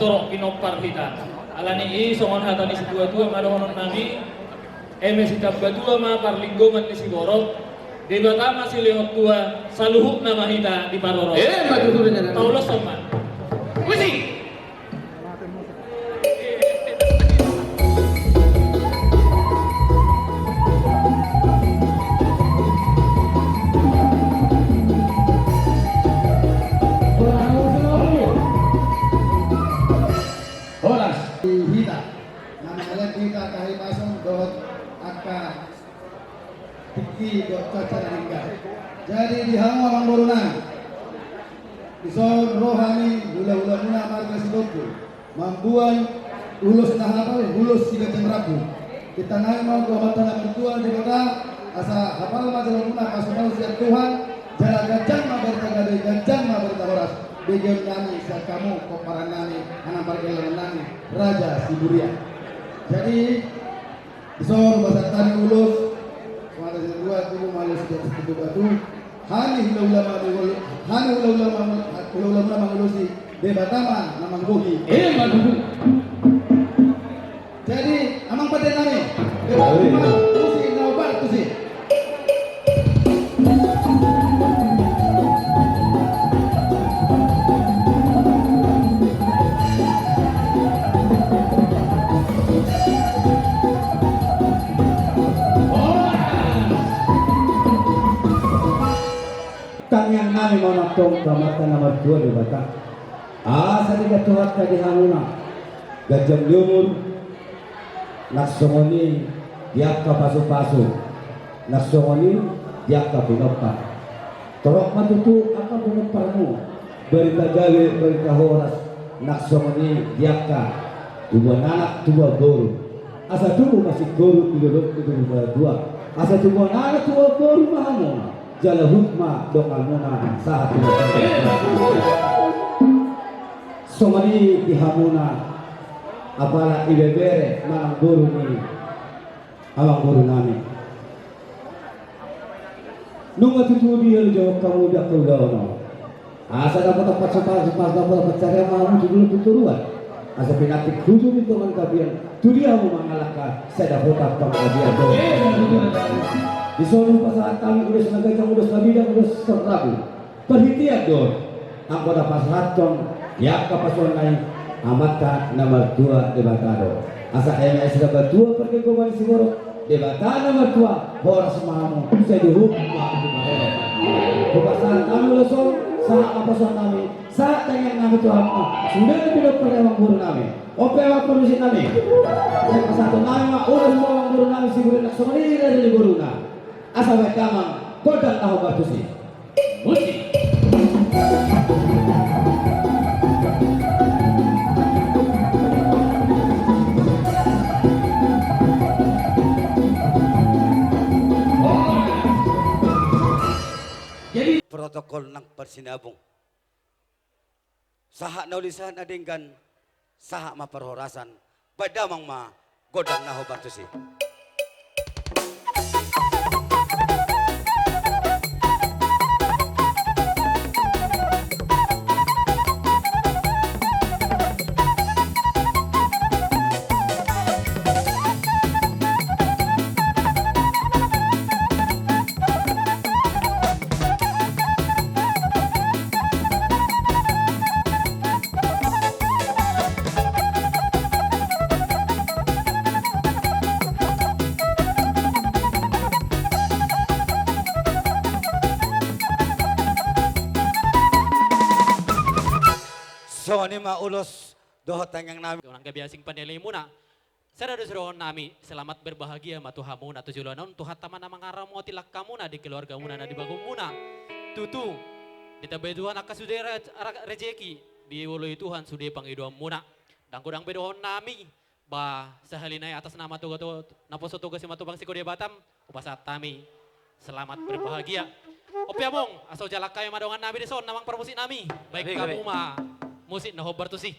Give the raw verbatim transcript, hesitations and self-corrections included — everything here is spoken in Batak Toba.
Torop pinompar hita. Alani i songon hata ni situatua ma dohonon nami, eme sitambatua ma parlinggoman ni siborok, Debata ma silehon tua, saluhutna ma hita diparorot. Eh, ma tutu. Pauloshon ma. Puji. Horas. Hita. Na mangalehon hita hahipason dohot angka tingki dohot cuaca na denggan. Jadi di hamu amangboru nami, dison ro hami hulahulamuna marga Sitompul mamboan ulos na hapal, ulos siganjang rambu. Di tangan ma tu Amanta na martua Debata, asa hapal ma jolomuna, pasupasu sian Tuhan, jala ganjang ma barita gabe, ganjang ma barita horas. Begeon nami sian hamu pomparan nami, anak pargellengon nami, Raja Siburian. Jadi, dison hupasahat hami ulos, songon hata ni situatua, tubu ma ulos di atas pintu batu. Hami hulahula ma mangul-, hami hulahula ma mangul-, hulahula ma mangulosi, Debata ma na manggohi. Eh, bagus. Jadi, amang pande nami, Debata ma tusi na hombar tusi. Tangiang nami ma on antong tu Amanta na martua Debata, asa diganjang Tuhanta di hamuna ganjang ni umur, nang songon i di angka pasupasu, nang songon i di angka pinompar. Torop ma tutu angka pinomparmu, barita gabe, barita horas, nang songon i di angka tubuan anak, tubuan boru. Asa tubu ma singkoru di dolok di tubu ma dua. Asa tubuan anak, tubuan boru ma hamu, jala huhut ma donganmuna sahat tu. Songon i di hamuna, apala ibebere manang boru ni amangboru nami. Nunga tutu dialuhon hamu di angka ulaon on. Asa dapotan pasupasu, asa dapotan pansarian ma hamu tu dolok tu toruan. Asa pinantik hujur di tonga ni tapian, tu dia hamu mangalangka sai dapotan panggabean. Dison hupasahat hami ulos na ganjang, ulos na bidang, ulos na rambu. Parhitean do on, anggo na pasahathon di angka pasupasu nai Amanta na martua Debata do. Asa eme sitambatua parlinggoman ni siborok, Debata na martua, horas ma hamu, sai huhut ma hamu. Hupasahat hami ulos on, sahat ma pasupasu nami, sahat tangiang nami tu hamu, sude pinompar ni amangboru nami. On pe amang parmusik nami, sai pasahaton nami ma ulos tu amangboru nami Siburian, nang songon i raja ni boruna. Asa baen damang gondang na hombar tusi. Musik. Jadi protokol nang parsinabung. Sahat na uli, sahat na denggan, sahat ma parhorasan, baen damang ma gondang na hombar tusi. Songon i ma ulos dohot tangiang nami. Unang gabe asing pandileanmuna. Sada do sidohonon nami, selamat berbahagia ma tu hamuna tu joloan on, Tuhanta ma na mangaramoti langkamuna di keluargamuna na di bagonmuna. Tutu, ditambai Tuhan angka sude ra-, ra-, rejeki, dioloi Tuhan sude pangidoanmuna. Ndang godang be dohonon nami, ba sahali nai atas nama Toga, to-, Naposo Toga Simatupang Sikodia Batam, hupasahat hami selamat berbahagia. On pe among, asa hujalo hami ma dongan nami dison, amang parmusik nami. Baen hamu ma musik na hombar tusi.